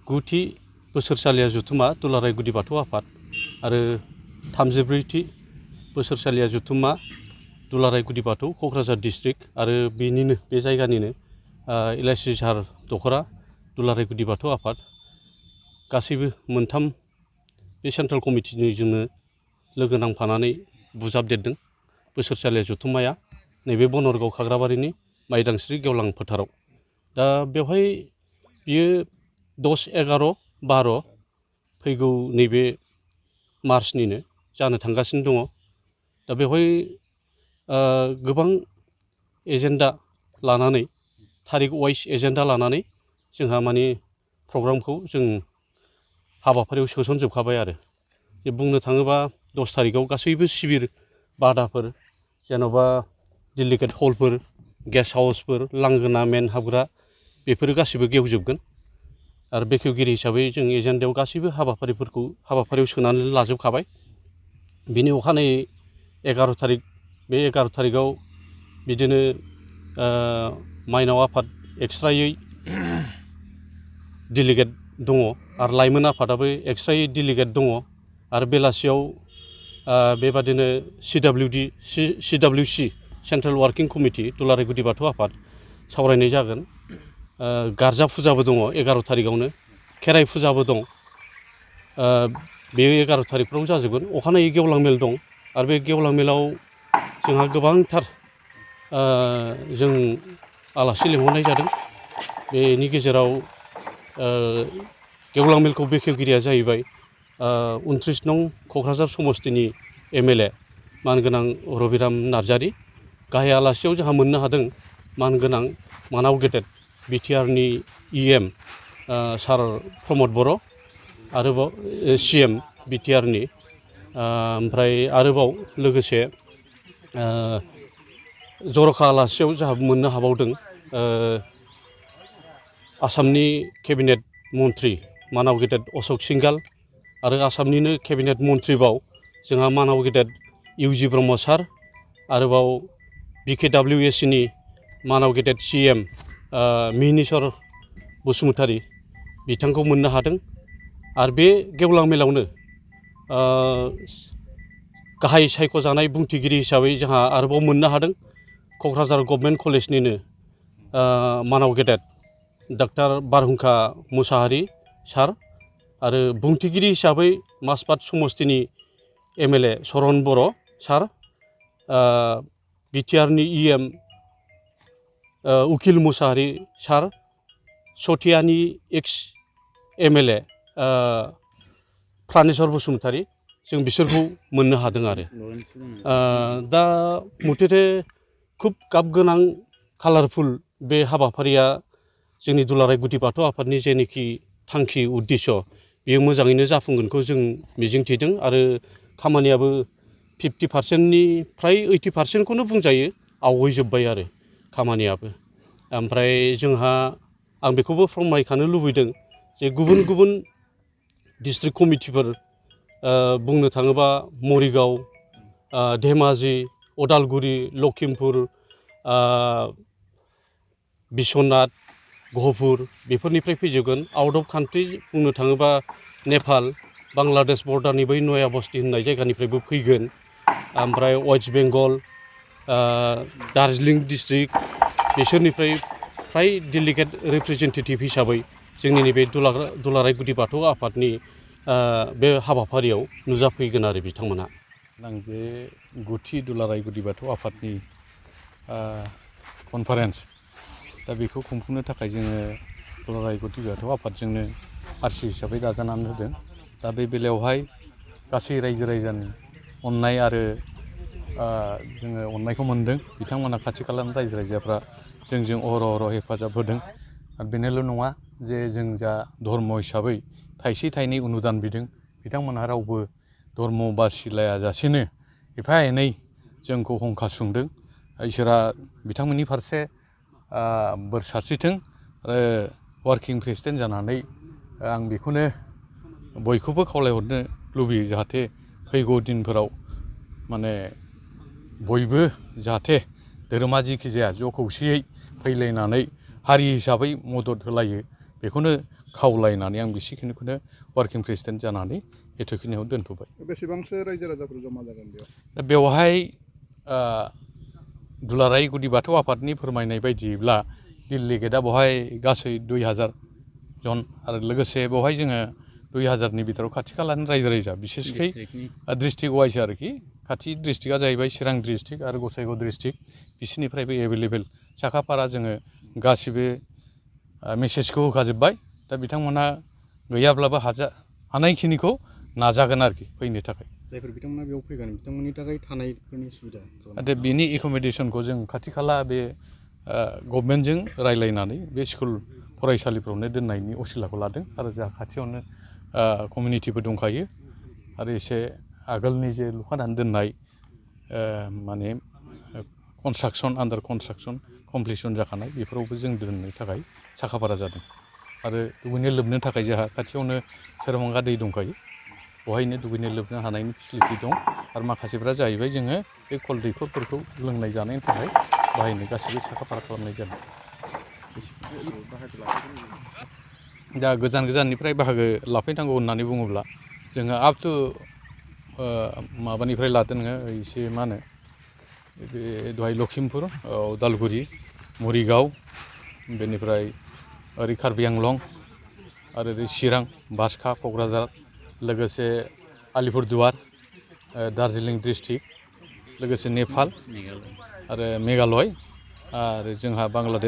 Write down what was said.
9थि बोसोरसालिया जथुम्मा दुलाराय गुदि बाथौ आफाद आरो 34थि बोसोरसालिया जथुम्मा दुलाराय गुदि बाथौ क'क्राझार डिस्ट्रिक्ट आरो बेनिनो बे जायगानिनो एलआइसि सार दख'रा दुलाराय गुदि बाथौ आफाद गासैबो मोनथाम बे सेन्ट्रेल कमिटिजोंनो लोगो नांफानानै बुजाबदेरदों बोसोरसालिया जथुम्माया नैबे बनरगाव खाग्राबारिनि माइदांस्रि गेवलां फोथाराव। दा बेवहाय बियो 10, 11, 12 फैगौ नैबे मार्चनिनो जानो थांगासिनो दङ। दा बेवहाय गोबां एजेन्डा लानानै थारिख वाइज एजेन्डा लानानै जोंहा माने प्रग्रामखौ जों हाबाफारियाव सोसनजोबखाबाय आरो बुंनो थाङोबा 10 थारिखआव गासैबो शिबिर बादाफोर जेन'बा डेलिगेट हलफोर गेस्ट हाउसफोर लांगोना मेन हाबग्रा बेफोरो गासिबो गेवजोबगोन आरो बेखेवगिरि हिसाबै जों एजेन्डायाव गासैबो हाबाफारियाव सोनानै लाजोबखाबाय। बिनि अखानायै 11 थारिख बे 11 थारिखआव बिदिनो माइनाव आफाद एक्सट्रायै डेलिगेट दङ आरो लाइमोन आफादाबो एक्सट्रायै डेलिगेट दङ आरो बेलासियाव बेबादिनो CWC सेन्ट्रेल वार्किं कमिटि दुलाराय गुदि बाथौ आफाद सावरायनाय जागोन। गारजा फुजाबो दङ 11 थारिखआवनो खेराइ फुजाबो दं। बेयो 11 थारिखफ्राव जाजोबगोन। अखानायै गेवलां मेल दं आरो बे गेवलां मेलाव जोंहा गोबांथार जों आलासि लिंहरनाय जादों। बेनि गेजेराव गेवलां मेलखौ बेखेवगिरिया जाहैबाय 29 नं क'क्राझार समस्तिनि MLA मानगोनां रबिराम नार्जारि। गाहाय आलासियाव जोंहा मोननो हादों मानगोनां मानाव गेदेर बिटिआरनि EM सार प्रमद बर' आरोबाव CM बिटिआरनि ओमफ्राय आरोबाव लोगोसे जर'खा आलासियाव जोंहा मोननो हाबावदों आसामनि केबिनेट मन्त्रि मानाव गेदेर अशक सिंगाल आरो आसामनिनो केबिनेट मन्त्रिबाव जोंहा मानाव गेदेर UG ब्रह्म सार आरोबाव BKWSनि मानाव गेदेर CM मिहिनीश्वर बसुमतारी बिथांखौ मोननो हादों। आरो बे गेवलां मेलावनो गाहाय सायख'जानाय बुंथिगिरि हिसाबै जोंहा आरोबाव मोननो हादों क'क्राझार गभर्नमेन्ट कलेजनिनो मानाव गेदेर डक्टर बारहुंखा मुसाहारि सार आरो बुंथिगिरि हिसाबै माजबाद समस्तिनि MLA सरन बर' सार बिटिआरनि EM उकिल मुसाहारि सार सथियानि एक्स MLA प्रानेश्वर बसुमतारी जों बिसोरखौ मोननो हादों आरो दा मथेथे खुब गाब गोनां कालारफुल बे हाबाफारिया जोंनि दुलाराय गुदि बाथौ आफादनि जेनोखि थांखि उद्देश्य बेयो मोजाङैनो जाफुंगोनखौ जों मिजिंथिदों आरो खामानियाबो 50%निफ्राय 80%खौनो बुंजायो आवगायजोब्बाय आरो खामानियाबो। ओमफ्राय जोंहा आं बेखौबो फोरमायखानो लुबैदों जे गुबुन गुबुन डिस्ट्रिक्ट कमिटिफोर बुंनो थाङोबा मरिगाव धेमाजि उदालगुरि लखिमपुर बिश्वनाथ गहपुर बेफोरनिफ्राय फैजोबगोन। आउट अफ कान्ट्रि बुंनो थाङोबा नेपाल बांलादेश बर्डारनि बै नया बस्ति होननाय जायगानिफ्रायबो फैगोन। ओमफ्राय वेस्ट बेंगल दार्जिलिं डिस्ट्रिक्ट बिसोरनिफ्राय फ्राय डेलिगेट रिप्रेजेन्टेटिभ हिसाबै जोंनि नैबे दुलाराय गुदि बाथौ आफादनि बे हाबाफारियाव नुजाफैगोन आरो बिथांमोना। आं जे 9थि दुलाराय गुदि बाथौ आफादनि कनफारेन्स दा बेखौ खुंफुंनो थाखाय जोङो दुलाराय गुदि बाथौ आफादजोंनो RC हिसाबै दाजानानै होदों। दा बे बेलायावहाय गासै रायजो राजानि अननाय आरो जोङो अननायखौ मोनदों। बिथांमोना खाथि खालानि रायजो राजाफ्रा जोंजों अहरह हेफाजाब होदों। बेनोल' नङा जे जों जा धर्म हिसाबै थाइसे थाइनै अनुदान बिदों बिथांमोनहा रावबो धर्म बासिलायाजासेनो एफा एनै जोंखौ हंखा सुंदों। इसोरा बिथांमोननि फारसे बोर सारस्रिथों आरो वार्किं प्रेसिडेन्ट जानानै आं बेखौनो बयखौबो खावलायहरनो लुबैयो जाहाथे फैगौ दिनफोराव माने बयबो जाहाथे धोरोमा जिखि जाया ज' खौसेयै फैलायनानै हारि हिसाबै मदद होलायो बेखौनो खावलायनानै आं बेसेखिनिखौनो वार्किं प्रेसिडेन्ट जानानै एथ'खिनियाव दोनथ'बाय। बेसेबांसो रायजो राजाफोर जमा जागोन बेयाव? दा बेवहाय दुलाराय गुदि बाथौ आफादनि फोरमायनाय बायदिब्ला दिल्ली गेटआ बेवहाय गासै 2000 जन आरो लोगोसे बेवहाय जोङो 2000नि बिथोराव खाथि खालानि रायजो राजा बिसेसकै डिस्ट्रिक्ट वाइज आरोखि खाथि डिस्ट्रिक्टआ जाहैबाय चिरां डिस्ट्रिक्ट आरो गसाइगाव डिस्ट्रिक्ट बिसोरनिफ्रायबो एभेलेबेल साखाफारा जोङो गासिबो मेसेजखौ होखाजोब्बाय। दा बिथांमोनहा गैयाब्लाबो हानायखिनिखौ नाजागोन आरोखि फैनो थाखाय। जायफोर बिथांमोना बेयाव फैगोन बिथांमोननि थाखाय थानायफोरनि सुबिदा दा बेनि एकोमोडेसनखौ जों खाथि खाला बे गभर्नमेन्टजों रायलायनानै बे स्कुल फरायसालिफ्रावनो दोननायनि असिलाखौ लादों आरो जोंहा खाथियावनो कमिउनिटिबो दंखायो आरो एसे आगोलनि जे लुखानानै दोननाय माने कनस्ट्राक्सन आन्डार कनस्ट्राक्सन कमप्लिसन जाखानाय बेफोरावबो जों दोननो थाखाय साखाफारा जादों आरो दुगैनो लोबनो थाखाय जोंहा खाथियावनो सेरफांगा दै दंखायो बेवहायनो दुगैनो लोबनो हानायनि फेसिलिटि दं आरो माखासेफ्रा जाहैबाय जोङो बे कल दैखरफोरखौ लोंनाय जानायनि थाखाय बाहायनो गासिबो साखाफारा खालामनाय जादों। दा गोजान गोजाननिफ्राय बाहागो लाफैनांगौ होननानै बुङोब्ला जोङो आप टु माबानिफ्राय लादों नोङो एसे मा होनो बे दहाय लखिमपुर उदालगुरि मरिगाव बेनिफ्राय ओरै कार्बि आंलं आरो ओरै चिरां बाक्सा क'क्राझार लोगोसे आलिपुरदुवार दार्जिलिं डिस्ट्रिक्ट लोगोसे नेपाल आरो मेघालय आरो जोंहा बांलादेश